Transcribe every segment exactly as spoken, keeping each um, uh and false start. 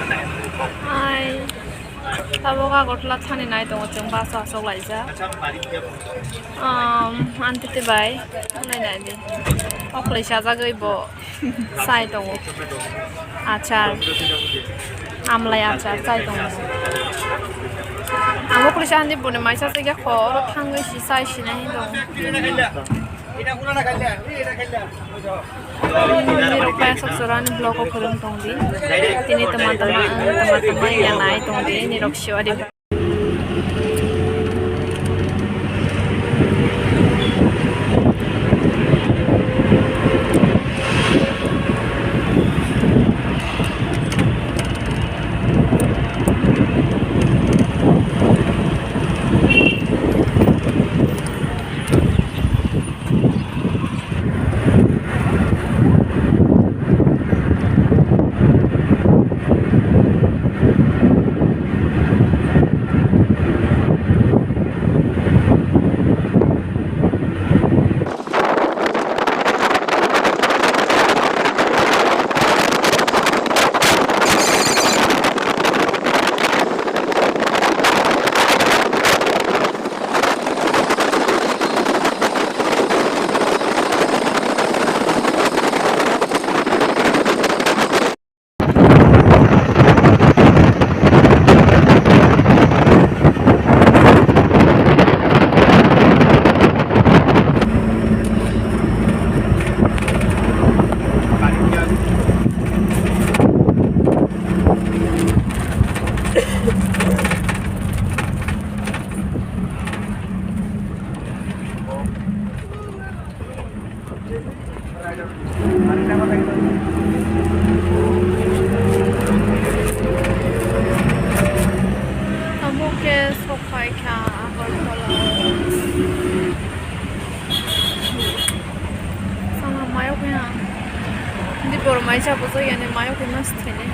Hai, tabuk Agartala thani nai tongo chwng bus o achuk laijak. Um, aunty tei bai, nai nai di. Okolai sajagwi bo chai tongo. Achar, amlai achar chai tongo. Ang okolai sa handi boni maisa se ya kho, oro thangwi si chai sinai tongo. Nirok pai asok chorani vlog o kwrwng tong di. Tini tama tama, ang tama tama ya nai tong di. Nirok siwa di. Abo khe sok phai kha Agartala. Sana mayok ya. Hindi bor mai cha bujai yani mayok ya mas thene.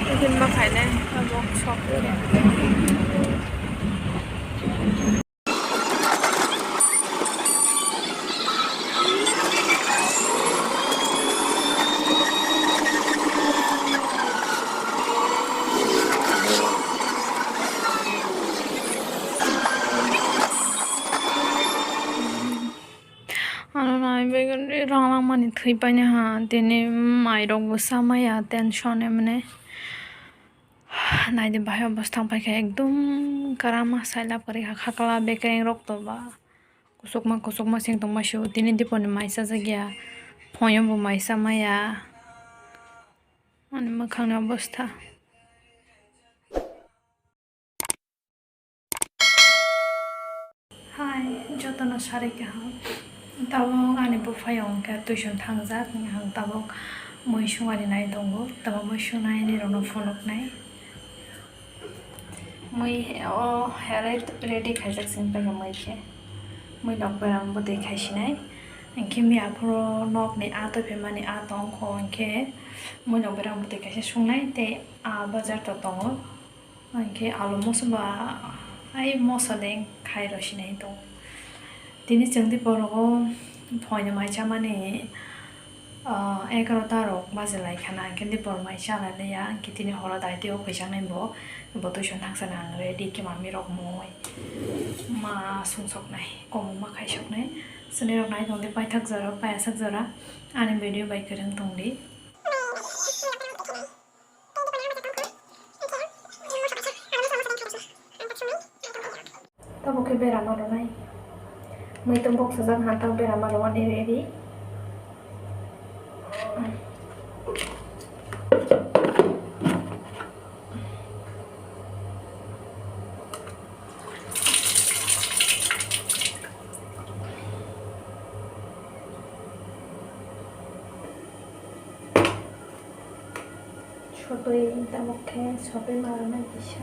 Hindi ma khaine abo sok. Ano nai begun rang langmani thwi paina ha, tini mairok bo cha maya, tension emne. Naidi bahai obostha wngpai khe ekdum kwrama sailap kwrwi kha, khakla bekereng rok to ba kusukma kusukma seng tongma sio, tini dipor ni mai chajak ya, phoyo bo mai cha maya, ani mwkhang ni obostha. Hai, jotono sari kaham. Tabuk ani buphai hwnkhe tuition thangjak, ang tabuk mui sungari nai tongo. Tabuk mui sungnai nirokno phunuknai. Mui o here ready khaijak sini paikha mui khe. Mui nok beram bwtwi khaisinai. Hinkhe mui aphuru nokni a twi phaimani a tongkho hinkhe mui nok beram bwtwi kaisa sungnai tei a bazar to tongo. Hinkhe alu moso ba ai moso de khai rw sinai tongo. Tini chwng dipor rogo phoini mai chamani, ah, egarota rok baji lai khana, hinkhe dipor mai cha lai ya, hinkhe tini horo daitio khwijaknai bo, bo tuition thangsani ang ready khe mami rok moi ma sungsoknai, komo ma khaisoknai. Chwngni rok nai tongdi paithak jora, payasak jora, ani video bai kwrwng tongdi. Tabuk khe bera ma rwnai. Mui tong bok sajak ha, tabuk bera ma rwnai eri eri. Sotwi tabuk khe sotwi ma rwnai kisa.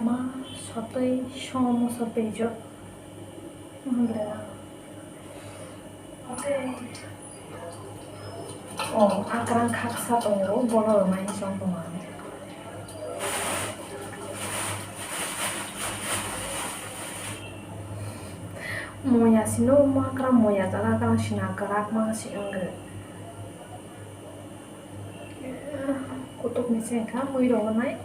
Ama sotwi somo sotwi jo. Hwnle. O, akrang khaksa tongo, bono rwmani chong tongo ang. Moya sino ma kwrak moya jala kwrak sina kwrak ma si wngkhe. Kutuk ni se wngkha mui rok nai.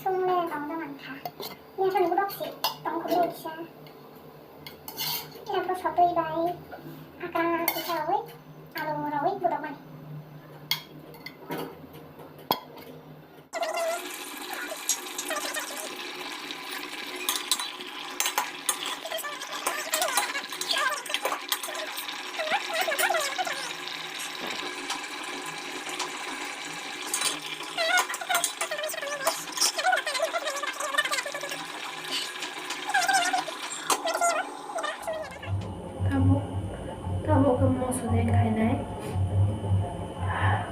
Sung le tong dong ang kha. Yang sani budok si tong kutuk kisa. Yang to sotwi bai. Akang kisa oi. Alu roi budok mani. Tabuk, tabuk khe moso de khainai.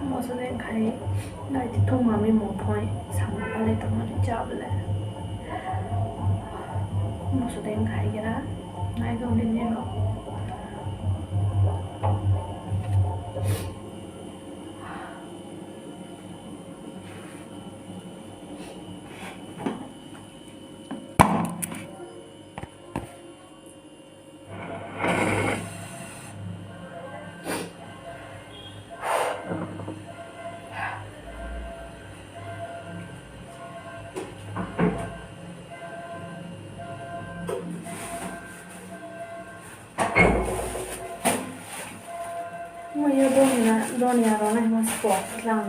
Moso de khai nai ti thung mami mo phoi samung palai tongmani cha bole. Moso de khai gira nai gong de nino. Muiyo donia, donia rok nai ma sport lang.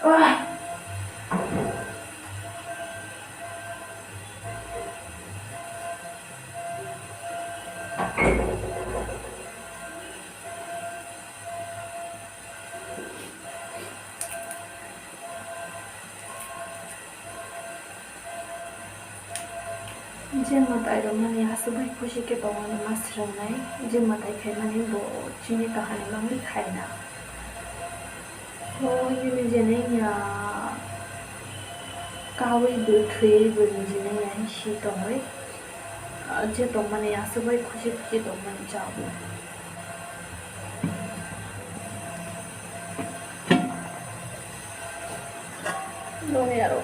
Ah. Je mwtai rwmani aswk bai khusi khe tongmani ma swrwngnai, je mwtai khaimani bo chini kaham ni bagwi khaina. O nini je nini ya kaui bo thwiwi bo nini je nini ya si tongwi, je tongmani aswk bai khusi khusi tongmani chao. Doni aro.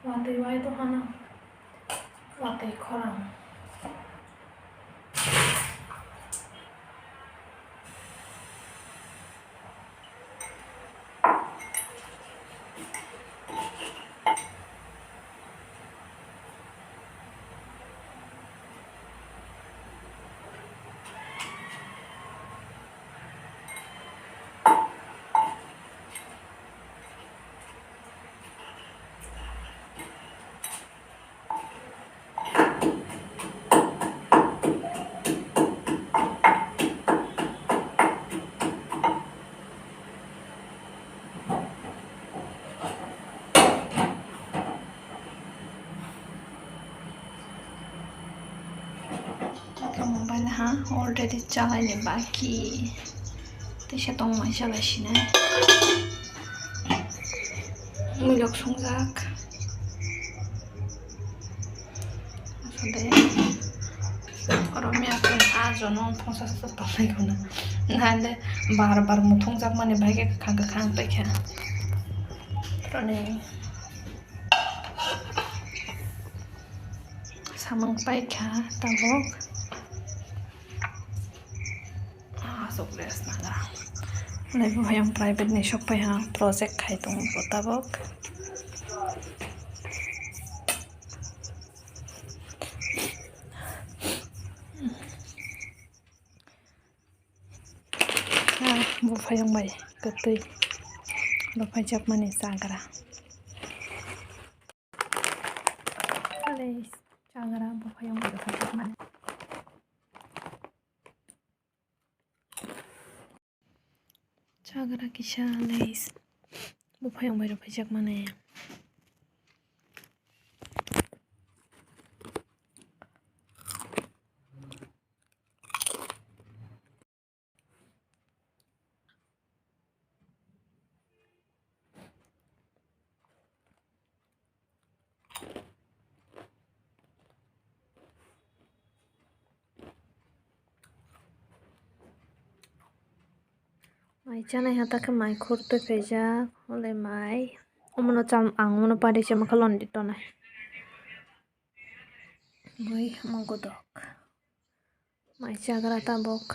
Watwi wai to hano. Watwi khorang. Mobile ha already chalaini baki. Teisa tongmai chalai sinai. Muilok sungjak. Asade oro miyakung ajono phongsa sa tongnai khuna. Nande bar bar muthungjakmani bai khe kwkhang kwkhang paikha. Roni samung paikha tabuk. Aswk rest nagra. Nai bo hayung private ni sok pai ha, project khai tongo bo tabuk. Ah, buphayung bai kwtwi buphaijakmani chagra. Alei, chagra buphayung bai buphaijakmani. Chagra kisa alei buphayung bai buphaijakmani. Mai chanai ha, ta khe mai khur twi phaijak, hole mai. Omono cham-, ang omono pari se makha lon di tonai. Bai omo godok. Mai chagra tabuk.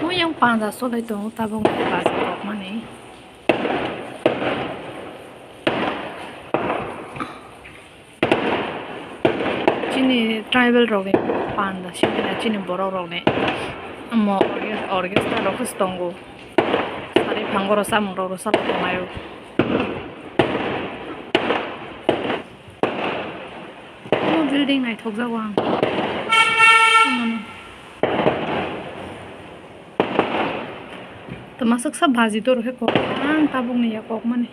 Twi yang panja solai tongo tabuk ni baji kokmani. Chini tribal rokni panda simi na chini borok rokni omo orge-, orchestra rok se tongo. Sari phango rok samung rok rwsa tongnai o. Omo building naithokjago ang. Tamo swksa baji doro khe kok ang tabukni ya kokmani.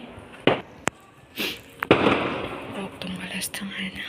Kok tongma last thang haina.